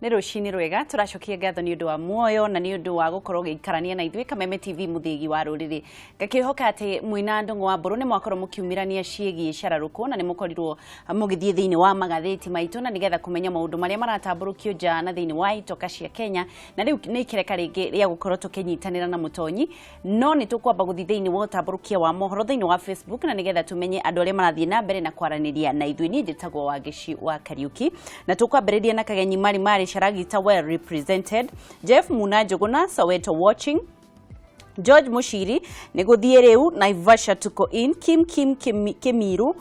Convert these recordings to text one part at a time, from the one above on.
Nĩ rũcinĩ rwega, tũracokia ngatho nĩ ũndũ wa muoyo na nĩ ũndũ wa gũkorwo ũgĩikarania na ithuĩ Kameme TV mũthĩgi wa rũrĩrĩ. Ngakĩhoka atĩ mwĩna Ndũng'ũ wa Mbũrũ nĩ mwakorwo mũkiumĩrania ciĩgiĩ cararũkũ na nĩ mũkorirwo mũgĩthiĩ thĩinĩ wa magathĩti maitũ na nĩgetha kũmenya maũndũ marĩa maratambũrũkio nja na thĩinĩ wa itoka cia Kenya. Na rĩu nĩ ikereka rĩngĩ rĩa gũkorwo tũkĩnyitanĩra na mũtonyi, no nĩ tũkwamba gũthiĩ thĩinĩ wa ũtambũrũkia wa mohoro thĩinĩ wa Facebook na nĩgetha tũmenye andũ arĩa marathiĩ na mbere na kwaranĩria na ithuĩ. Niĩ njĩtagwo Wangeci wa Kariuki na tũkwambĩrĩria na Kagenyi Mari Mari Sharagita, well represented, Jeff Muna Njũgũna, Soweto watching, George Mushiri nĩ gũthiĩ rĩu Naivasha tuko in, Kim Kim Kim, Kimiru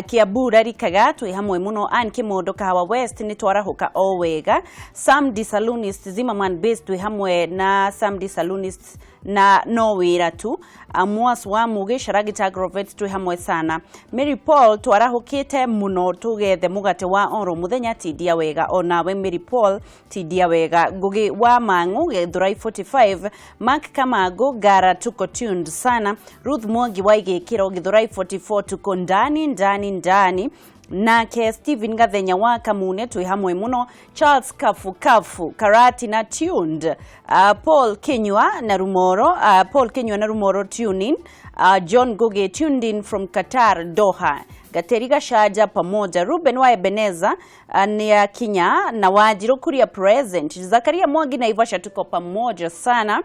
Kiambu Rarikaga twĩ hamwe mũno, Ann Kimondo Kahawa West nĩ twarahũka o wega, Sam D Saloonist Zimmerman Base twĩ hamwe na Sam D Saloonist na no wĩra tu, Mwas wa Mugi Sharagita Agrovet twĩ hamwe sana, Mary Paul twarahũkĩte mũno tũgethe mũgate wa oro mũthenya, tindia wega onawe Mary Paul, tindia wega, Ngugi wa Mang'u Githurai 45, Mark Kamago Gara tuko tuned sana, Ruth Mwangi wa Igĩkĩro Githurai 44 tuko ndani ndani ndani, nake Stephen Gathenya wa Kamune twĩ hamwe mũno, Charles Kafu Kafu Karati na tuned, Paul Kinyua na Rumoro, Paul Kinyua na Rumoro tune in, John Ngugi tuned in from Qatar Doha, Gateri Gashaja pamoja, Ruben wa Ebeneza nĩ akinya na Wanjiru Kuria present, Zakaria Mwangi Naivasha tuko pamoja sana,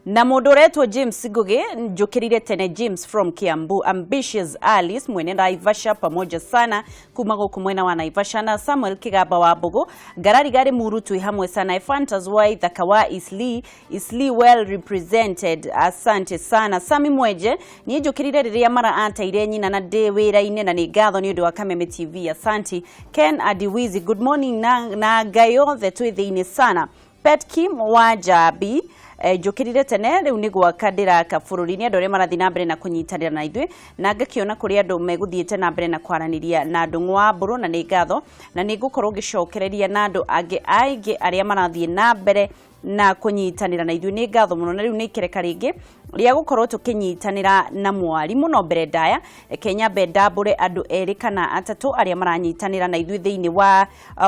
na mũndũ ũretwo James Ngugi njũkĩrire tene, James from Kiambu, Ambitious Alice mwene Naivasha pamoja sana kuma gũkũ mwena wa Naivasha, na Samuel Kigamba wa Mbugu Ngarari Gari Muru twĩ hamwe sana, Efantas wa Ithaka wa Isli Isli well represented, asante sana. Sami Mweje niĩ njũkĩrire rĩrĩa mara ateire nyina na ndĩ wĩra-inĩ na nĩ ngatho nĩ ũndũ wa Kameme TV, asante. Ken Adiwizi good morning na Ngai othe twĩ thĩinĩ sana. Pet Kim wa Jambi njũkĩrire tene rĩu nĩ gwaka ndĩraka bũrũri-inĩ, andũ arĩa marathiĩ na mbere na kũnyitanĩra na ithuĩ na ngakĩona kũrĩ andũ megũthiĩte na mbere na kwaranĩria na Ndũng'ũ wa Mbũrũ na nĩ ngatho na nĩ ngũkorwo ngĩcokereria na andũ angĩ aingĩ arĩa marathiĩ na mbere na kũnyitanĩra na ithuĩ, nĩ ngatho mũno. Na rĩu nĩ ikereka rĩngĩ rĩa gũkorwo tũkĩnyitanĩra na mwarimũ, no mbere ndaya reke nyambe ndambũre andũ erĩ kana atatũ arĩa maranyitanĩra na ithuĩ thĩinĩ wa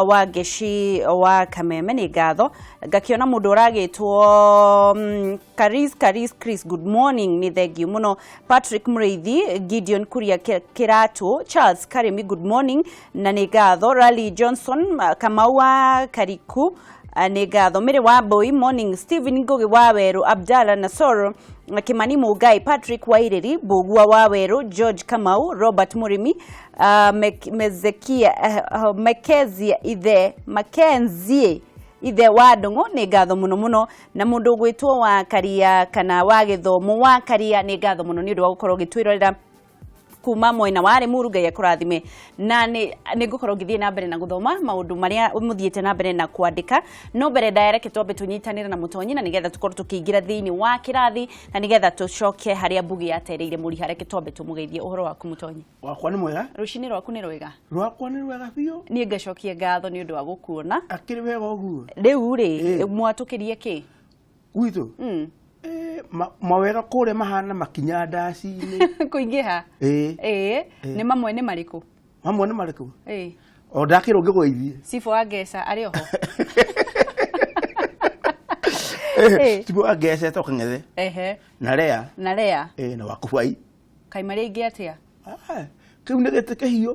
Wangeci wa Kameme, nĩ ngatho. Ngakĩona mũndũ ũragĩtwo Karis Karis Chris good morning, nĩ thengiũ mũno. Patrick Mũrĩithi, Gideon Kuria Kĩratũ, Charles Karimi good morning na nĩ ngatho. Rally Johnson, Kamau wa Kariku nĩ ngatho. Mary wa Mbui morning, Stephen Ngugi wa Weru, Abdalla Nasoro, Kimani Mugai, Patrick Waireri, Mbugua wa Weru, George Kamau, Robert Murimi, Mezekia Mekezia ithe Mackenzie ithe wa Ndũng'ũ, nĩ ngatho mũno mũno. Na mũndũ ũgwĩtwo wa Karia kana wa Gĩthomo wa Karia, nĩ ngatho mũno nĩ ũndũ wa gũkorwo ũgĩtwĩrorera kuma mwena wa Limuru, Ngai akũrathime. Na nĩ ngũkorwo ngĩthiĩ na mbere na gũthoma maũndũ marĩa mũthiĩte na mbere na kwandĩka, no mbere ndaya reke twambe tũnyitanĩre na mũtonyi na nĩgetha tũkorwo tũkĩingĩra thĩinĩ wa kĩrathi na nĩgetha tũcoke harĩa mbugi yatereire mũriha. Reke twambe tũmũgeithie. Ũhoro waku mũtonyi? Wakwa nĩ mwega. Rũcinĩ rwaku nĩ rwega? Rwakwa nĩ rwega biũ. Niĩ ngacokia ngatho nĩ ũndũ wa gũkuona. Akĩrĩ wega ũguo. Rĩu rĩ, mwatũkĩrie kĩ? Gwitũ mawega kũrĩa mahana makinya ndaci-inĩ. Kũingĩha. Ĩĩ. Ĩĩ, nĩ mamwe nĩ marĩkũ? Mamwe nĩ marĩkũ? Ĩĩ. O ndakĩrwo ngĩgũithie. Cibũ wa Ngeca arĩ oho? Cibũ wa Ngeca etagwo Kang'ethe. Na Lea. Na Lea. Ĩĩ, na Wakũbai. Kaĩ marĩ aingĩ atĩa? Ah, kĩu nĩ gĩtĩ kĩhiũ.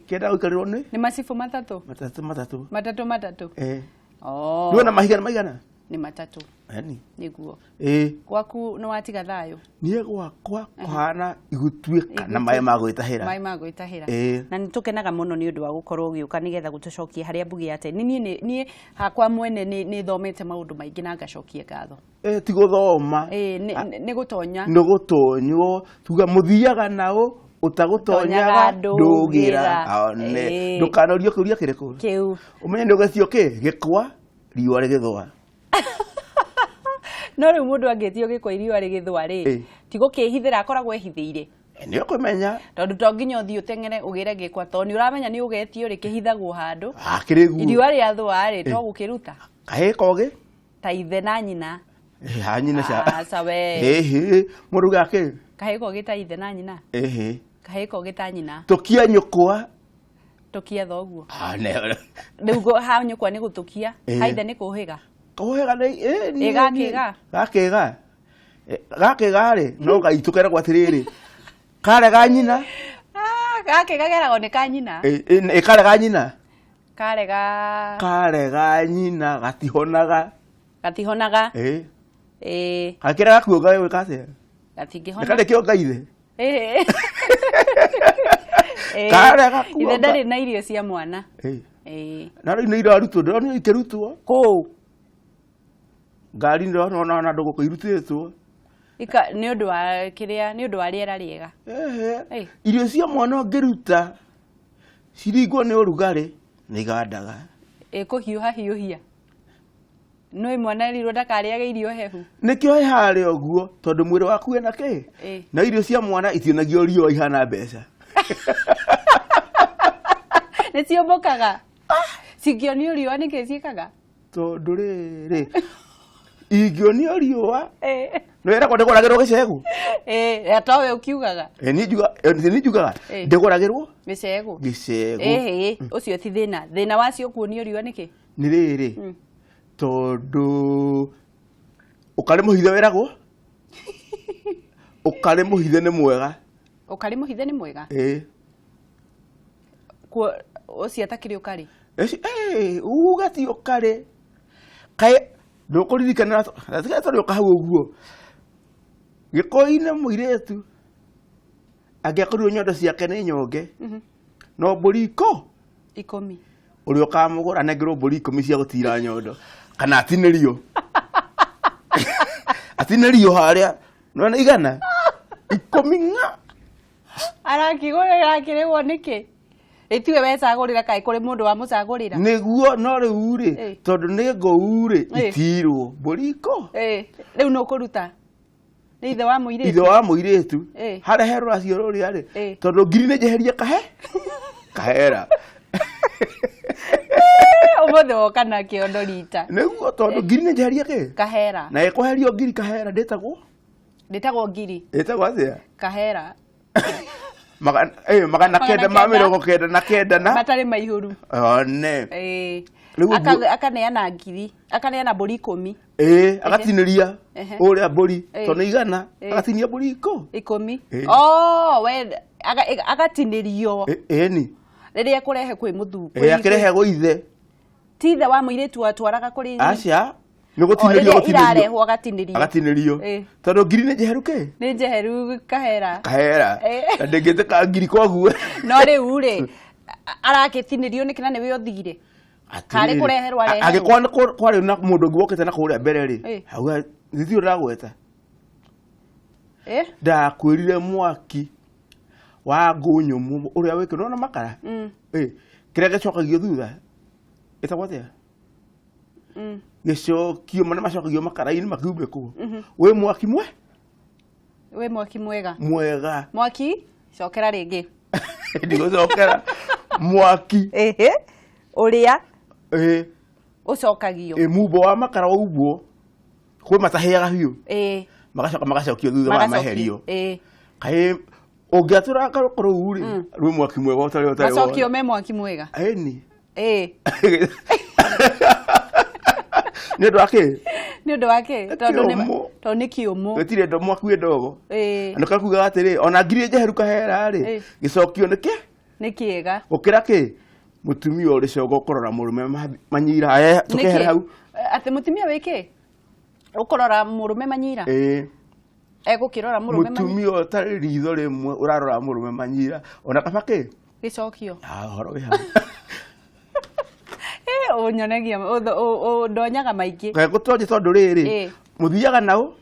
Kĩendaga gũikarĩrwo nĩ Nĩ macibũ matatũ? Matatũ matatũ. Matatũ matatũ. Ĩĩ. Oh. Nĩwona mahiga nĩ maigana? Nĩ matatũ. Eni. Nĩguo. Ĩĩ. Gwaku nĩ watiga thayũ? Niĩ gwakwa kũhana igutuĩka na maĩ ma gwĩtahĩra. Maĩ ma gwĩtahĩra. Ĩĩ. Na nĩ tũkenaga mũno nĩ ũndũ wa gũkorwo ũgĩũka nĩgetha gũtũcokia harĩa mbugi yate. Nĩ niĩ niĩ hakwa mwene nĩ thomete maũndũ maingĩ na ngacokia ngatho. Ĩĩ, ti gũthoma. Ĩĩ, nĩ gũtonya. Nĩ gũtonywo, tuga mũthiaga naũ ũtagũtonyaga ndũgĩra. One ndũkanorio kĩũria kĩrĩkũ? Kĩu. Ũmenye nĩ ũgetio kĩ gĩkwa riũa rĩgĩthũa. No rĩu mũndũ angĩtio gĩkwa riũa rĩgĩthũa rĩ, ti gũkĩhithĩra akoragwo ehithĩire? Nĩ ũkũmenya. Tondũ to nginya ũthiĩ ũteng'ere ũgĩre gĩkwa, tondũ nĩ ũramenya nĩ ũgetio rĩ, kĩhithagwo handũ. Akĩrĩ guo. Riũa rĩathũa rĩ, to gũkĩruta. Kahĩĩ kogĩ? Ta ithe na nyina. Ha nyina ca. Aca we. Ĩhĩ, mũndũ gakĩ? Kahĩĩ kogĩ ta ithe na nyina. Ĩhĩ. Kahĩĩ kogĩ ta nyina. Tũkia nyũkwa. Tũkia thoguo. Ah, ne. Rĩu ha nyũkwa nĩ gũtũkia. Ĩĩ. Haithe nĩ kũhĩga. Kũhĩga nĩ ĩ, Ĩ, gakĩga? Gakĩga. Gakĩga rĩ, no gaitũ keragwo atĩrĩrĩ. Karega nyina. Ah, gakĩga geragwo nĩ ka nyina. Ĩ, karega nyina. Karega Karega nyina gatihonaga. gatihonaga. Ĩ. Ĩ, Gakĩrega kuonga gwĩka atĩa? gatingĩhona. Nĩ karĩ kĩonga ithe. Ĩ. Ĩ. Karega Ithe kuonga. ndarĩ na irio cia mwana. Ĩ. Ĩ. Na rĩu nĩ irarutwo, ndĩronire ikĩrutwo. Kũu. Ngari ndĩrona ona ndũgũkũ irutĩtwo. Ika nĩ ũndũ wa kĩrĩa, nĩ ũndũ wa rĩera rĩega. Ehe. Ĩ. Irio cia mwana ũngĩruta ciringwo nĩ ũrugarĩ nĩ igandaga. Ĩ kũhiũha hiũhia. Nĩ mwana erirwo ndakarĩage irio hehu. Nĩkĩo he harĩa ũguo tondũ mwĩrĩ waku wĩna kĩ? Ĩ. Na irio cia mwana itionagio riũa ihana mbeca. Nĩ ciũmbũkaga. Cingĩonio riũa nĩkĩ ciĩkaga? Tondũ rĩrĩ ingĩonio riũa Ĩ. nĩ wĩragwo ndĩgũragĩrwo gĩcegũ. Ĩ, towe ũkiugaga. Ĩ, niĩ njuga ĩ, niĩ njugaga Ĩ. ndĩgũragĩrwo Gĩcegũ. gĩcegũ. Ĩhĩ, ũcio ti thĩna. Thĩna wacio kuonio riũa nĩkĩ? Nĩ rĩrĩ tondũ ũkarĩ mũhithe wĩragwo ũkarĩ mũhithe nĩ mwega. Ũkarĩ mũhithe nĩ mwega. Ĩ. Kuo ũcio atakĩrĩ ũkarĩ. Ĩci, uga ti ũkarĩ. Kaĩ ndũkũririkana tiga tũrĩ ũka hau ũguo. Gĩkũyũ-inĩ mũirĩtu angĩakorirwo nyondo ciake nĩ nyonge no mbũri 10. Ũrĩa ũkamũgũra anengerwo mbũri 10 cia gũtira nyondo kana atinĩrio. Atinĩrio harĩa nĩwona igana 10 ng'a. Arakĩgũrĩra akĩrĩhwo nĩkĩ? Ĩtiwe wecagũrĩra kaĩ kũrĩ mũndũ wamũcagũrĩra? Nĩguo no rĩu rĩ Ĩ. tondũ nĩ ngũu rĩ Ĩ. itirwo mbũri iko. Ĩ, rĩu nĩ ũkũruta. Nĩ ithe wa mũirĩtu. Ithe wa mũirĩtu Ĩ. harĩa he rũracio rũrĩa rĩ Ĩ. tondũ ngiri nĩ njeherie kahe kahera. Ũmũthĩ woka na kĩondo rita. Nĩguo tondũ ngiri nĩ njeherie kĩ? Kahera. Na ĩkweherio ngiri kahera ndĩtagwo? Ndĩtagwo ngiri. Ĩtagwo atĩa? Kahera. Magana kenda ma Magana kenda. 99 na Matarĩ maihũru. one. Ĩ. Rĩu ũguo- Akaneana ngiri, akaneana mbũri 10. Ĩ, agatinĩria Ehe. ũrĩa mbũri Ĩ. tondũ nĩ igana Ĩ. agatinia mbũri iko 10. Ĩ. Oh, we agatinĩrio Ĩni. rĩrĩa ekũrehe kwĩ mũthuri. Ĩ, akĩrehe gwĩ ithe. Ti ithe wa mũirĩtu atwaraga kũrĩ Aca nĩ O, gũtinĩrio rĩrĩa gũtinĩrio. irarehwo agatinĩrio. Agatinĩrio. Ĩ. Tondũ ngiri nĩ njeheru kĩ? Nĩ njeheru kahera. Kahera. Ĩ. Na ndĩngĩtĩka ngiri kwaguo. No rĩu rĩ arakĩtinĩrio nĩkĩ na nĩwe ũthire? Karĩ kũreherwo areherwo. Angĩkorwo nĩ kwarĩ na mũndũ ũngĩ wokĩte na kũrĩa mbere rĩ, Ĩ. hau githĩ ndagweta. Ĩ? Ndakwĩrire mwaki wa ngũ nyũmũ ũrĩa wĩkĩrwo na makara. Ĩ, kĩrĩa gĩcokagio thutha ĩtagwo atĩa? Gĩcokio marĩa macokagio makara-inĩ makiumbĩkwo. Wĩ mwaki mwe? Wĩ mwaki mwega. Mwega. Mwaki cokera rĩngĩ. Ndigũcokera. Mwaki. Ĩhĩ. Ũrĩa Ĩ. ũcokagio. Ĩ, mumbo wa makara waumbwo kwĩ matahĩaga biũ. Ĩ. Magacoka magacokio thutha wa Magacokio. maherio. Ĩ. Kaĩ ũngĩatũra karũkũ rũu rĩ, rwĩ mwaki mwega ũtarĩ ũtarĩ. Macokio me mwaki mwega. Ĩni. Ĩ. Nĩ ũndũ wa kĩ? Nĩ ũndũ wa kĩ? Tondũ nĩ Kĩũmũ. tondũ nĩ kĩũmũ. Gũtirĩ ndo mwaki wĩ ndogo. Ĩ. Andũ kakugaga atĩrĩ, ona ngiri njeheru kahera rĩ, Ĩ. gĩcokio nĩ kĩ? Nĩ kĩega. Gũkĩra kĩ? Mũtumia ũrĩ cogo kũrora mũrũme manyira. Aya, tũkehere Nĩkĩ? hau. Atĩ mũtumia wĩ kĩ? Ũkũrora mũrũme manyira? Ĩ. Egũkĩrora mũrũme manyira? Mũtumia ũtarĩ ritho rĩmwe ũrarora mũrũme manyira. Ona kaba kĩ? Gĩcokio. Ah, ũhoro wĩ hau. Ĩ, ũnyonagia, ũndonyaga maingĩ. Kaĩ gũtonye tondũ rĩrĩ, Ĩ. mũthiaga nao?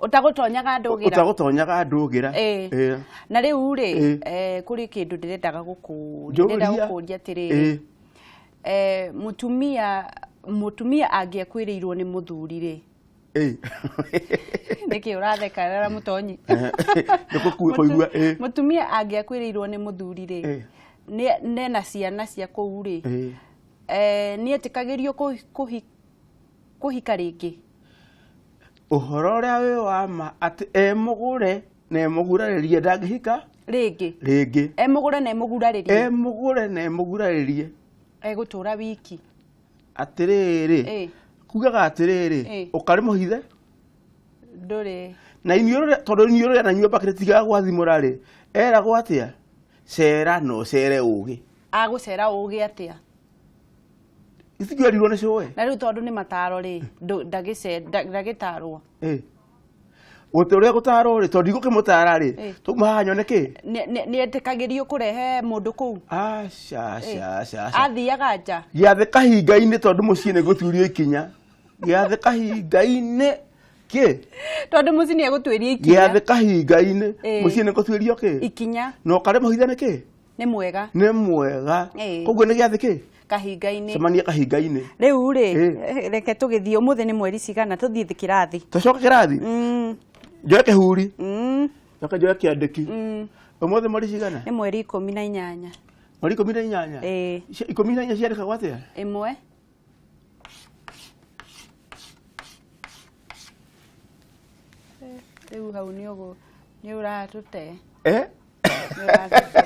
Ũtagũtonyaga ndũgĩra. Ũtagũtonyaga ndũgĩra. Ĩ. Ĩ. Na rĩu rĩ, Ĩ. kũrĩ kĩndũ ndĩrendaga gũkũria. Ndĩrenda Njũria. gũkũria atĩrĩrĩ. Ĩ. Mũtumia angĩakuĩrĩirwo nĩ mũthuri rĩ. Ĩ. Nĩkĩ ũratheka rara mũtonyi? Nĩ kũigua, ĩ. Mũtumia angĩakuĩrĩirwo nĩ mũthuri rĩ, Ĩ. nena ciana cia kũu rĩ, Ĩ. nĩ etĩkagĩrio kũhika rĩngĩ? Ũhoro ũrĩa wĩ wa ma atĩ e mũgũre na e mũgurarĩrie ndangĩhika? Rĩngĩ. Rĩngĩ. Emũgũre na emũgurarĩrie. Emũgũre na emũgurarĩrie. Egũtũra wiki. Atĩrĩrĩ. Ĩ. Kugaga atĩrĩrĩ, Ĩ. ũkarĩ mũhithe Ndũrĩ. Na iniũrũ tondũ iniũrũ rĩa nanyua mbakĩrĩ tigaga gwathimũra rĩ, eragwo atĩa? Cera na ũcere ũgĩ. Agũcera ũgĩ atĩa? Itingĩerirwo nĩ cũwe. Na rĩu tondũ nĩ mataro rĩ, ndagĩtarwo. Ĩ. Gũtĩ ũrĩa gũtarwo rĩ, tondũ ndigũkĩmũtara rĩ, Ĩ. twauma haha nyone kĩ? Nĩ etĩkagĩrio kũrehe mũndũ kũu? Aca, aca, aca, aca. Athiaga nja. Gĩathĩ kahinga-inĩ tondũ mũciĩ nĩ gũturio ikinya. Gĩathĩ kahinga-inĩ kĩ? Tondũ mũciĩ nĩ egũtuĩria ikinya. Gĩathĩ kahinga-inĩ Ĩ. mũciĩ nĩ gũtuĩrio kĩ? Ikinya. Na ũkarĩ mũhithe nĩ kĩ? Nĩ mwega. Nĩ mwega. Ĩ. Koguo nĩ gĩathĩ kĩ? Kahinga-inĩ. Cemania kahinga-inĩ. Rĩu rĩ, Ĩ. reke tũgĩthiĩ ũmũthĩ nĩ mweri cigana tũthiĩ kĩrathi. Tũcoke kĩrathi? Njoe kĩhuri. Njoke njoe kĩandĩki. Ũmũthĩ mweri cigana? Nĩ mweri 18. Mweri 18? Ĩ. 14 ciandĩkagwo atĩa? 1. Rĩu hau nĩ ũgũ nĩ ũratũte. Eh? Nĩ ũratũte.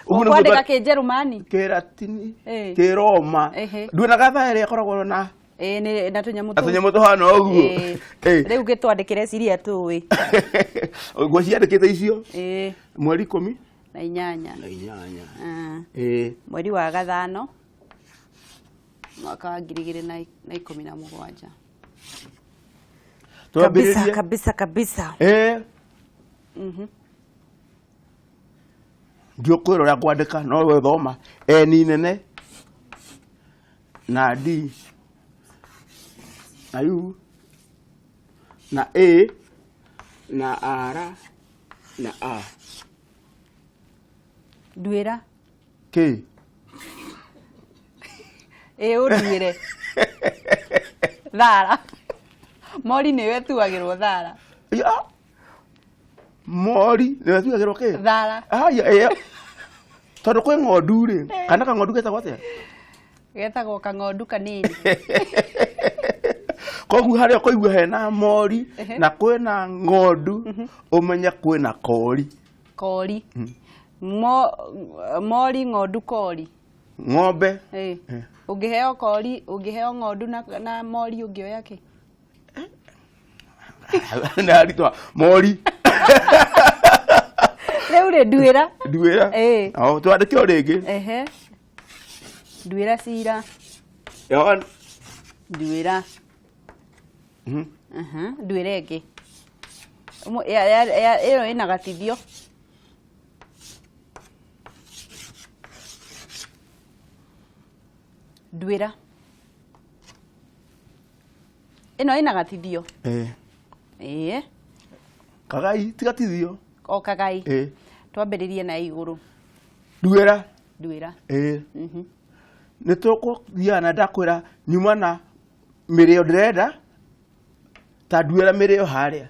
Ũguo nĩguo Ũkwandĩka kĩnjerumani? Kĩratini, Ĩ. kĩroma. Ehe. Ndwĩ na gatha ĩrĩa ĩkoragwo na Ĩ, nĩ na tũnyamũ na tũu. tũnyamũ tũhana ũguo. Ĩ. Ĩ. Rĩu gĩtwandĩkĩre ciria tũĩ. Ũguo ciandĩkĩte icio. Ĩ. Mweri 18. Na. Ĩ. Mweri wa 5 mwaka wa 2017. Twambĩrĩrie. Kabisa kabisa. Ĩ. Ndiũkwĩra ũrĩa ngwandĩka no we thoma. N nene na D na U na A na R na A. Nduĩra. K. Ĩ ũnduĩre. Thara. Mori nĩyo ĩtuagĩrwo thara. Ya. Mori nĩyo ĩtuagĩrwo kĩ? Thara. Aya, ĩyo. Tondũ kwĩ ng'ondu rĩ, kana kang'ondu getagwo atĩa? Getagwo kang'ondu kanini. Koguo harĩa ũkũigua hena mori na kwĩna ng'ondu, ũmenye kwĩna kori. Kori. Mori, ng'ondu, kori. Ng'ombe. Ĩ. Ũngĩheo kori, ũngĩheo ng'ondu na mori ũngĩoya kĩ? Nĩ haritũha. Mori. Rĩu rĩ nduĩra. Nduĩra. Ĩ. O, twandĩke o rĩngĩ. Ehe. Nduĩra cira. Yo. Nduĩra. Nduĩra ĩngĩ. Ĩyo ĩna gatithio. Nduĩra. Ĩno ĩna gatithio. Ĩ. Ĩ. Kagai ti gatithio. O kagai. Ĩ. Twambĩrĩrie na igũrũ. Nduĩra. Nduĩra. Ĩ. Nĩ tũkũthiaga na ndakwĩra nyuma na mĩrĩo ndĩrenda ta nduĩra mĩrĩo harĩa.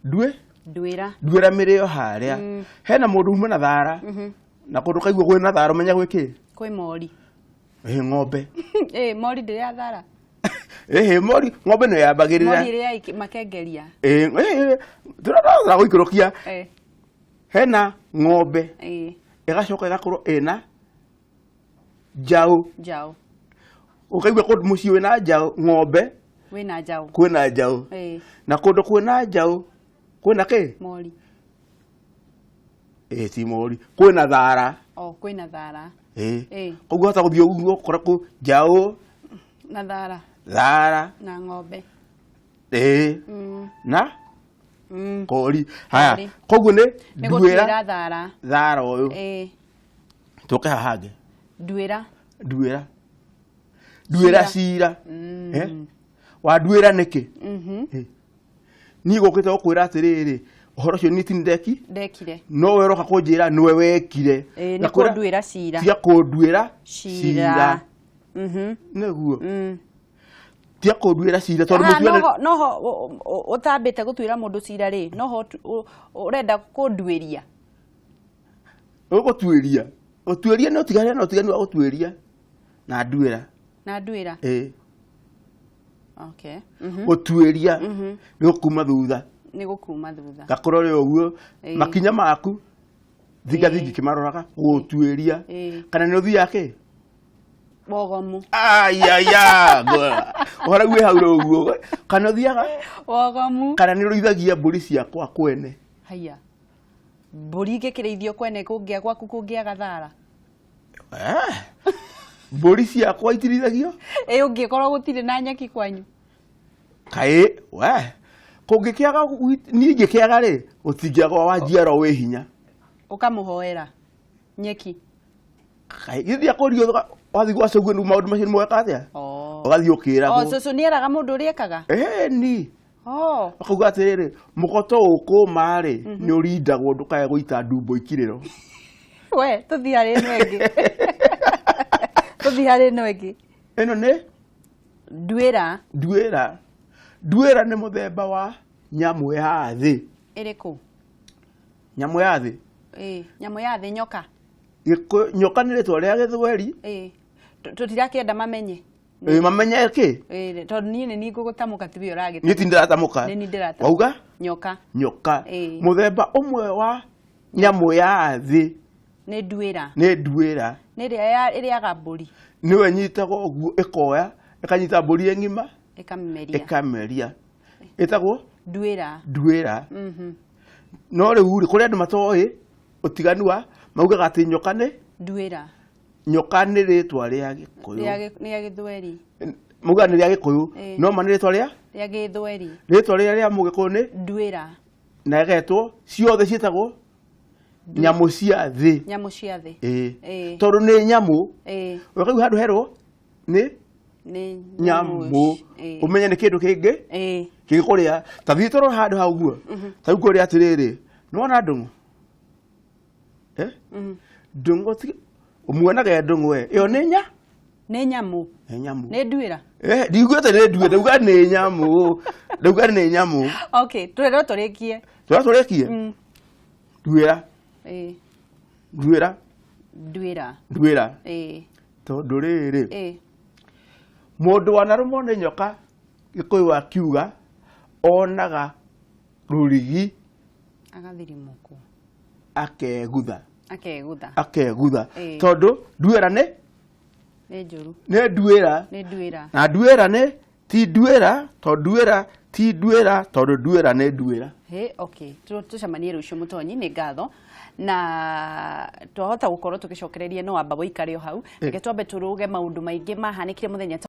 Ndue? Nduĩra. Nduĩra mĩrĩo harĩa. Hena mũndũ uma na thara. Na kũndũ kaigua kwĩna thara ũmenya gwĩ kĩ? Kwĩ mori. Ĩ ng'ombe. Ĩ mori ndĩrĩa thara. Ĩ mori ng'ombe nĩyo yambagĩrĩra. Mori ĩrĩa makengeria. Ĩ ĩ tũrarora gũikũrũkia. Ĩ. Hena ng'ombe. Ĩ. Ĩgacoka ĩgakorwo ĩna njaũ. Njaũ. Ũkaigua kũndũ mũciĩ wĩna njaũ, ng'ombe. Wĩna njaũ. Kwĩna njaũ. Ĩ. Na kũndũ kwĩna njaũ kwĩna kĩ? Mori. Ĩ ti mori. Kwĩna thara. O kwĩna thara. Ĩ. Ĩ. Koguo hota gũthiĩ ũguo ũkora kũ njaũ. Na thara. Thara. Na ng'ombe. Ĩ. Na? Kori. Haya. Kori. Koguo nĩ Nĩ nduĩra. gũtuĩra thara. Thara ũyũ. Ĩ. Tũke haha hangĩ. Nduĩra. Nduĩra. Nduĩra cira. Wanduĩra nĩkĩ? Niĩ gũkĩte gũkwĩra atĩrĩrĩ, ũhoro ũcio niĩ ti ndeki. Ndekire. No we ũroka kũnjĩra nĩwe wekire. Ĩ, nĩ Ngakwĩra, kũnduĩra cira. Tiga kũnduĩra Cira. Nĩguo. Tiga kũnduĩra cira tondũ mũtuane Noho ũtambĩte gũtuĩra mũndũ cira rĩ, noho ũrenda kũnduĩria. Ũgũtuĩria. Gũtuĩria nĩ ũtiganu na ũtiganu wa gũtuĩria na nduĩra. Na nduĩra. Ĩ. Okay. Gũtuĩria nĩ gũkuma thutha. Nĩ gũkuma thutha. Gakũrore ũguo. Ĩĩ. Makinya maku thingathingi kĩmaroraga gũtuĩria kana nĩ ũthiaga kĩ Wogomu. Ayaya, ũhoro wĩ hau ũguo, kana ũthiaga Wogomu. Kana nĩ ũrĩithagia mbũri ciakwa kwene. Haya, mbũri ingĩkĩrĩithio kwene kũngĩa gwaku kũngĩaga thara? Eh, mbũri ciakwa itirithagio. Ĩ ũngĩkorwo gũtirĩ na nyeki kwanyu? Kaĩ we kũngĩkĩaga niĩ ingĩkĩaga rĩ, gũtingĩaga wa njiarwa wĩ hinya. Ũkamũhoera nyeki. Kaĩ gĩthiĩ kũrio wathiĩ gwa cũguo nĩ maũndũ macio nĩ mweka atĩa? Oh. Ũgathiĩ Oh, ũkĩragwo. cũcũ nĩ eraga mũndũ ũrĩa ekaga. Ĩni. Oh. Akauga atĩrĩrĩ, mũgoto ũkũma rĩ, nĩ ũrindagwo ndũkae gũita ndumbo ikirĩro. We tũthiĩ harĩ ĩno ĩngĩ, tũthiĩ harĩ ĩno ĩngĩ. Ĩno nĩ Nduĩra. Nduĩra. Nduĩra nĩ mũthemba wa nyamũ ya thĩ. Ĩrĩkũ? Nyamũ ya thĩ. Ĩ nyamũ ya thĩ, nyoka. Nyoka nĩ rĩtwa rĩa gĩthweri. Ĩ tũtirakĩenda mamenye. Ĩ, mamenye kĩ? Ĩ, tondũ niĩ nĩ niĩ ngũgũtamũka, tiwe ũragĩtamũka. Niĩ ti ndĩratamũka. Nĩ niĩ ndĩratamũka. Wauga nyoka. Nyoka. Ĩ. Mũthemba ũmwe wa nyamũ ya thĩ nĩ nduĩra. Nĩ nduĩra. Nĩ ĩrĩa ĩrĩaga mbũri. Nĩwe nyitaga ũguo, ĩkoya ĩkanyita mbũri ĩng'ima. Ĩkamĩmeria. Ĩkameria, ĩtagwo nduĩra. Nduĩra. No rĩu rĩ, kũrĩ andũ matoĩ ũtiganu wa maugaga atĩ nyoka nĩ nduĩra. Nyoka nĩ rĩtwa rĩa gĩkũyũ. Nĩ rĩa gĩthweri. Maugaga nĩ rĩa gĩkũyũ. Ĩ. No ma nĩ rĩtwa rĩa rĩa gĩthweri. Rĩtwa rĩrĩa rĩa mũgĩkũyũ nĩ nduĩra. Na ĩgetwo ciothe ciĩtagwo nyamũ cia thĩ. Nyamũ cia thĩ. Ĩĩ. Ĩĩ. Tondũ nĩ nyamũ. Ĩĩ. Ũkauga handũ herwo nĩ nĩ nyamũ. Ĩĩ. Ũmenye nĩ kĩndũ kĩngĩ Ĩĩ. kĩngĩkũrĩa. Ta thiĩ tũrore handũ hau ũguo, ta rĩu ngũrĩa atĩrĩrĩ, nĩwona ndũng'ũ? Eh? Ndũng'ũ ũmuonaga ndũng'ũ we ĩyo nĩ nya nĩ nyamũ. Nĩ nyamũ. Nĩ nduĩra. Eh, ndiugĩte nĩ nduĩra, ndauga nĩ nyamũ, ndauga nĩ nyamũ. Okay, twĩrwo tũrĩkie. Tũrĩa tũrĩkie nduĩra. Ĩĩ. Nduĩra. Nduĩra. Nduĩra. Ĩĩ. Tondũ rĩrĩ, Ĩĩ. mũndũ wanarũmwo nĩ nyoka, gĩkũyũ akiuga onaga rũrigi agathirimũkwo. Akegutha. Akegutha. Akegutha. Ĩĩ. Tondũ nduĩra nĩ nĩ njũru. Nĩ nduĩra. Nĩ nduĩra. Na nduĩra nĩ ti nduĩra, tondũ nduĩra ti nduĩra, tondũ nduĩra nĩ nduĩra. He, okay. Tũcemanie rũciũ mũtonyi, nĩ ngatho na twahota gũkorwo tũgĩcokereria, no amba gũikare o hau. Reke twambe tũrũge maũndũ maingĩ mahanĩkire mũthenya.